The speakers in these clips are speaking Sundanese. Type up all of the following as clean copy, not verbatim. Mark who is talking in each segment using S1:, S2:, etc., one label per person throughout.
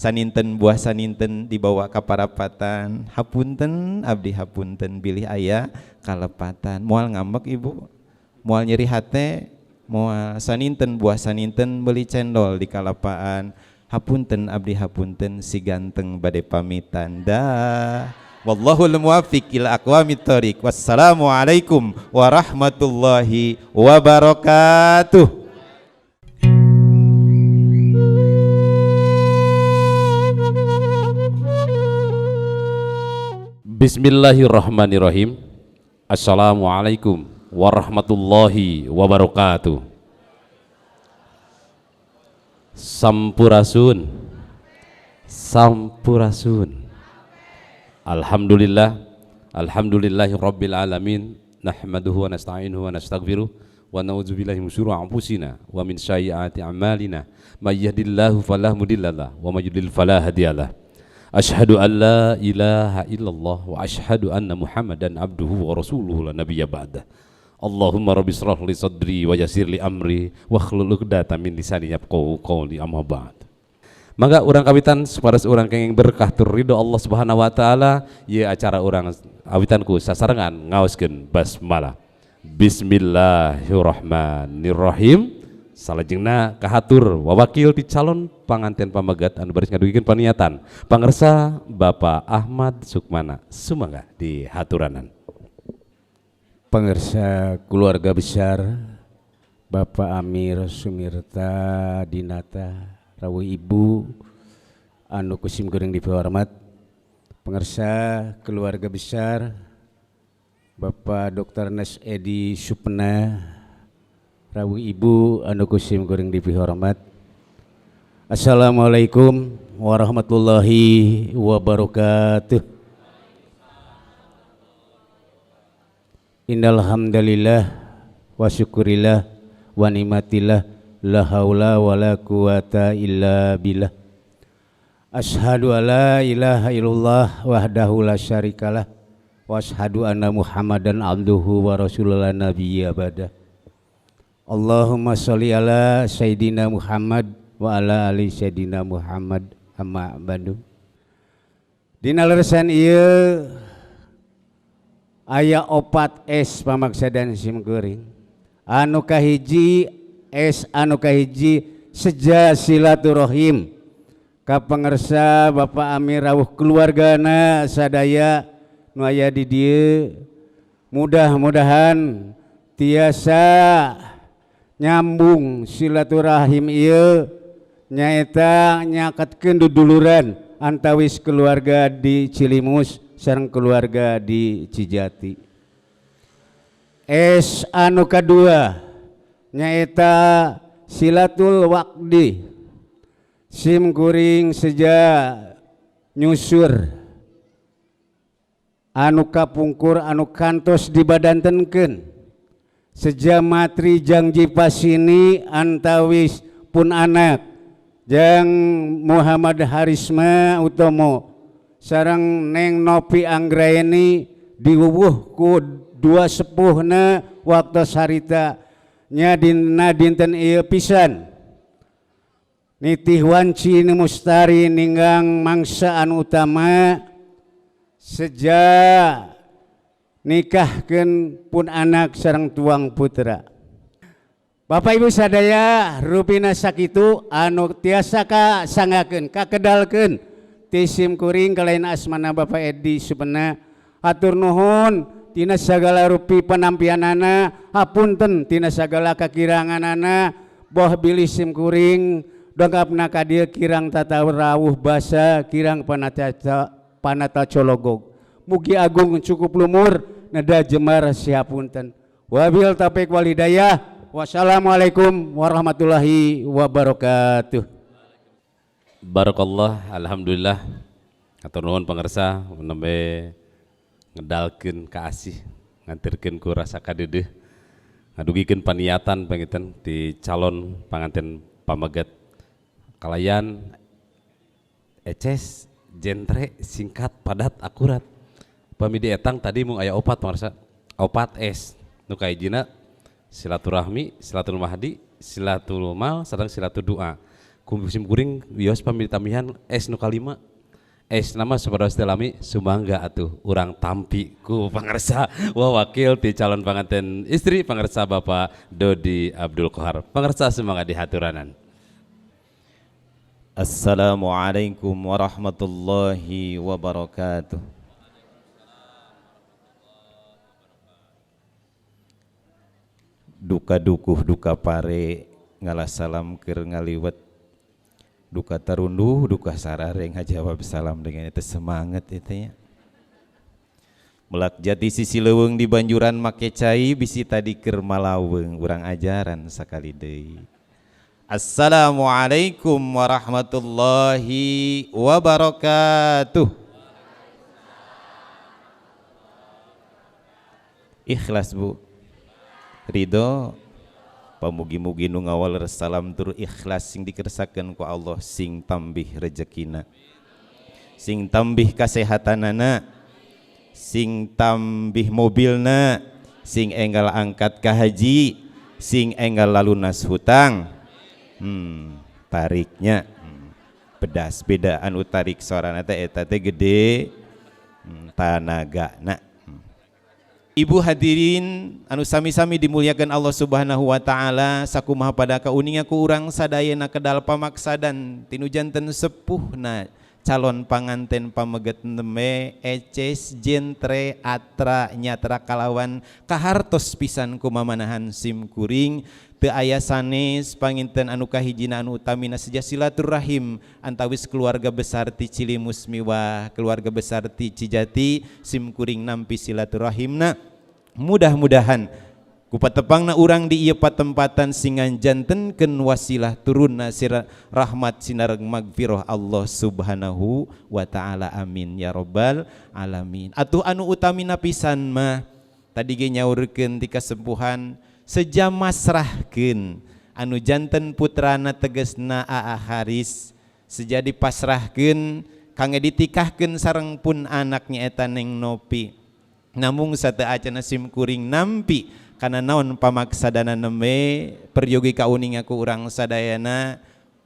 S1: Saninten buah saninten dibawa ka parapatan, hapunten abdi hapunten bilih aya kalepatan. Moal ngambek ibu, moal nyeri hate, moal. Saninten buah saninten beli cendol di kalapaan, hapunten abdi hapunten si ganteng bade pamitan. Dah. Wallahul muwaffiq ila aqwamit thoriq. Wassalamualaikum warahmatullahi wabarakatuh.
S2: Bismillahirrahmanirrahim. Assalamualaikum warahmatullahi wabarakatuh. Sampurasun. Sampurasun. Alhamdulillah, alhamdulillahi rabbil alamin, nahmaduhu wa nasta'inuhu wa nastaghfiruh wa na'udzubillahi min syururi anfusina wa min sayyiati a'malina, may yahdihillahu fala mudhillalah wa may yudlil fala hadiyalah. Asyhadu an la ilaha illallah wa asyhadu anna Muhammadan abduhu wa rasuluhu la nabiyya ba'dah. Allahumma rabbi shrah li sadri wa yassir li amri wahlul 'uqdatam min lisani yafqahu qawli, amma ba'd. Mangga urang kawitan supados urang kenging berkah tur ridho Allah Subhanahu wa taala. Ieu acara urang awitan ku sasarengan ngaoskeun basmalah. Bismillahirrahmanirrahim. Salajengna kahatur wawakil ti calon panganten pamegat anu baris ngadugikeun paniatan. Pangersa Bapak Ahmad Sukmana, sumangga di haturanan.
S3: Pangersa keluarga besar Bapak Amir Sumirta Dinata, rawuh ibu anu ku sim kuring dipihormat, pangersa keluarga besar Bapak Dr. Nes Edi Supena, rawuh ibu anu ku sim kuring dipihormat. Assalamualaikum warahmatullahi wabarakatuh. Innal hamdalillah wa syukurillah wa ni'matillah, la haula wala quwata illa billah. Asyhadu alla ilaha illallah wahdahu la syarikalah wa asyhadu anna Muhammadan abduhu wa rasuluhu la nabiyya ba'da. Allahumma sholli ala sayidina Muhammad wa ala ali sayidina Muhammad, amma ba'du. Dina leresan ieu aya 4 S pamaksadan sim kuring. Anu kahiji S, anu kahiji seja silaturahim ka pangersa Bapak Amir rawuh keluargana sadaya nu aya di dieu, mudah-mudahan tiasa nyambung silaturahim ieu, nyaeta nyaketkeun duduluran antawis keluarga di Cilimus sareng keluarga di Cijati. S anu kadua nyaeta silatul waqdi. Sim kuring seja nyusur anu kapungkur anu kantos dibadantenkeun seja matri jangji pasini antawis pun anak jang Muhammad Harisma Utomo sareng Neng Nopi Anggraeni diwuwuh ku dua sepuhna waktu harita nya dina dinten ieu pisan nitih wanci nu mustari ninggang mangsa anu utama seja nikahkeun pun anak sareng tuang putra. Bapak Ibu sadaya, rupina sakitu anu tiasa ka sanggakeun kakedalkeun ti sim kuring kalayan asmana Bapak Edi Supena. Hatur nuhun tina sagala rupi penampianana, hapunten tina sagala kakiranganana, boh bilih sim kuring dongkapna ka dieu kirang tata rawuh basa, kirang panata cologog. Mugi agung cukup lumur neda jemar siapunten. Wabil taufik wal hidayah. Wassalamualaikum warahmatullahi wabarakatuh.
S2: Barakallah, alhamdulillah. Hatur nuhun pangersa nembe ngedalkeun kaasih, ngantirkeun ku rasa kadeudeuh, ngadugikeun paniatan panginten ti calon panganten pamegat kalayan eces jentre singkat padat akurat. Pami dietang tadi mung aya 4 pangersa, 4 S nu kahijina silaturahmi, silatul mahdi, silatul mal, sareng silatul doa. Sim kuring wios pamit tamihan S nu kalima. S nama saparos teu lami sumangga atuh urang tampi ku pangersa wa wakil ti calon panganten istri pangersa Bapak Dodi Abdul Kohar. Pangersa sumangga dihaturanan.
S1: Assalamualaikum warahmatullahi wabarakatuh. Duka dukuh duka pare ngalah salam keur ngaliwet, duka tarunduh duka sarare ngajawab salam dengan itu semangat itu ya. Melak jati sisi leuweung di banjuran make cai bisi tadi keur malaweung urang ajaran sakali deui. Assalamualaikum warahmatullahi wabarakatuh. Ikhlas Bu, ridho. Pamugi-mugi nu ngawal salam tur ikhlas sing dikersakeun ku Allah, sing tambih rejekina, sing tambih kasehatanana, sing tambih mobilna, sing enggal angkat ka haji, sing enggal lalunas hutang. Tariknya pedas beda anu tarik sorana teh eta teh gede tanagana. Ibu hadirin anu sami-sami dimuliakan Allah Subhanahu wa taala, sakumaha pada kauninga ku urang sadayana kedal pamaksadan tinu janten sepuhna calon panganten pameget neme eces jentre atra nyatra kalawan kahartos pisan kumamanahan sim kuring teu aya sanes panginten anu kahijina anu utamina seja silaturahim antawis keluarga besar ti Cilimus miwah keluarga besar ti Cijati sim kuring nampi silaturahimna. Mudah-mudahan kupatepangna urang di ieu patempatan singan jantenkeun wasilah turunna sira rahmat sinareng magfirah Allah Subhanahu wa taala, amin ya rabbal alamin. Atuh anu utamina pisan mah tadi ge nyaurkeun ti kasepuhan seja masrahkeun anu janten putrana tegesna Aa Haris seja dipasrahkeun kangge ditikahkeun sareng pun anaknya eta Neng Nopi. Namung sateuacanna sim kuring nampi kana naon pamaksadana nembe peryogi kauninga ku urang sadayana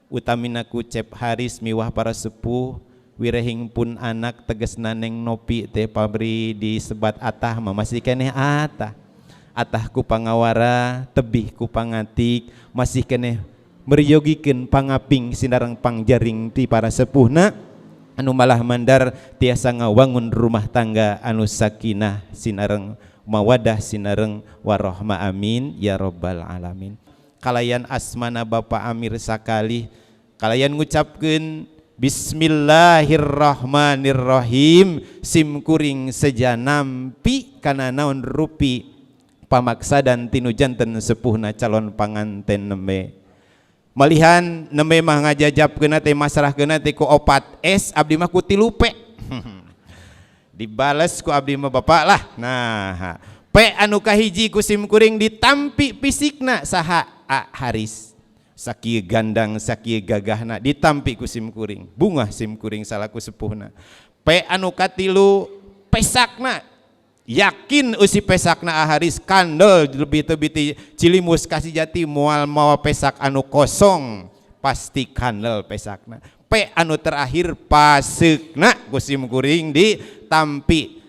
S1: utamina ku Cep Haris miwah para sepuh wirehing pun anak tegesna Neng Nopi teh pabri disebat atah mah masih keneh atah. Atah ku pangawara tebih ku pangatik masih keneh meryogikeun pangaping sinareng pangjaring ti para sepuhna anu malah mandar tiasa ngawangun rumah tangga anu sakinah sinareng mawadah sinareng warohmah, amin ya rabbal alamin. Kalayan asmana Bapak Amir sakali kalayan ngucapkeun bismillahirrahmanirrahim sim kuring seja nampi kana naon rupi pamaksadan tinu janten sepuhna calon panganten nembe. Malihan nembe mah ngajajabkeun teh masrahkeun teh ku 4 S abdi mah ku 3 P. Dibales ku abdi mah bapak lah. Nah, P anu kahiji ku sim kuring ditampi fisikna saha A Haris. Sakieu gandang sakieu gagahna ditampi ku sim kuring. Bungah sim kuring salaku sepuhna. P anu katilu pesakna yakin usi pesakna Haris kandel lebih tebih ti Cilimus ka Cijati moal mawa pesak anu kosong pasti kandel pesakna. P anu terakhir paseukna ku sim kuring ditampi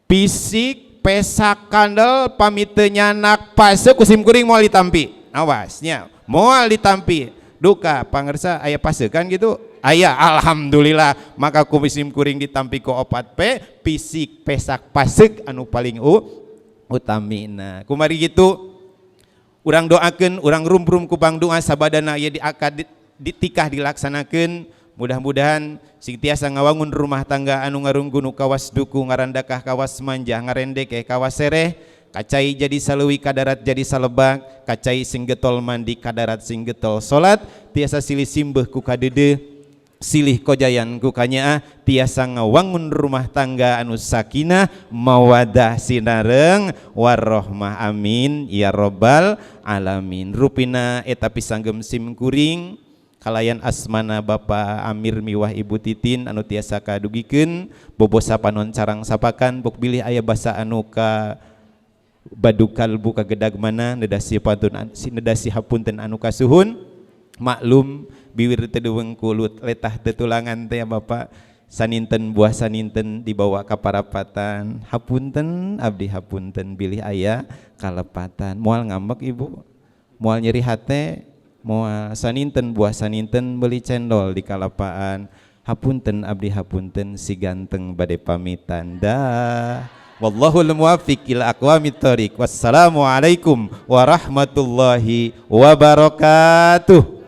S1: fisik pesak kandel pamit teu nyanak paseuk ku sim kuring moal ditampi, awasnya moal ditampi. Duka pangersa aya paseukan gitu aya, alhamdulillah. Maka ku sim kuring ditampi ku 4 P fisik pesak paseuk anu paling utamina. Kumari gitu urang doakeun urang rumprum ku pangdoa sabadana ieu diakad ditikah dilaksanakeun, mudah-mudahan sing tiasa ngawangun rumah tangga anu ngarunggunu kawas duku ngarandakah kawas manjah ngarendeke kawas sereh kacai jadi saleuwi kadarat jadi salebak kacai sing getol mandi kadarat sing getol salat tiasa silih simbeuh ku kadeudeuh silih kojayan ku kanyaah tiasa ngawangun rumah tangga anu sakinah mawadah sinareng warahmah, amin ya rabbal alamin. Rupina eta pisanggem sim kuring kalayan asmana Bapak Amir miwah Ibu Titin anu tiasa kadugikeun bobosa panon carang sapakan bok bilih aya basa anu ka badukal buka gedag mana nedasi pantun nedasi hapunten anu kasuhun. Maklum, biwir teu dewengku, letah teu tulangan teh ya, Bapak. Saninten buah saninten dibawa ka parapatan, hapunten abdi hapunten bilih aya kalepatan. Moal ngambek ibu, moal nyeri hate, moal. Saninten buah saninten beli cendol di kalapaan, hapunten abdi hapunten, si ganteng bade pamitan dah. Wallahul muwaffiq ila aqwamit thoriq. Wassalamualaikum warahmatullahi wabarakatuh.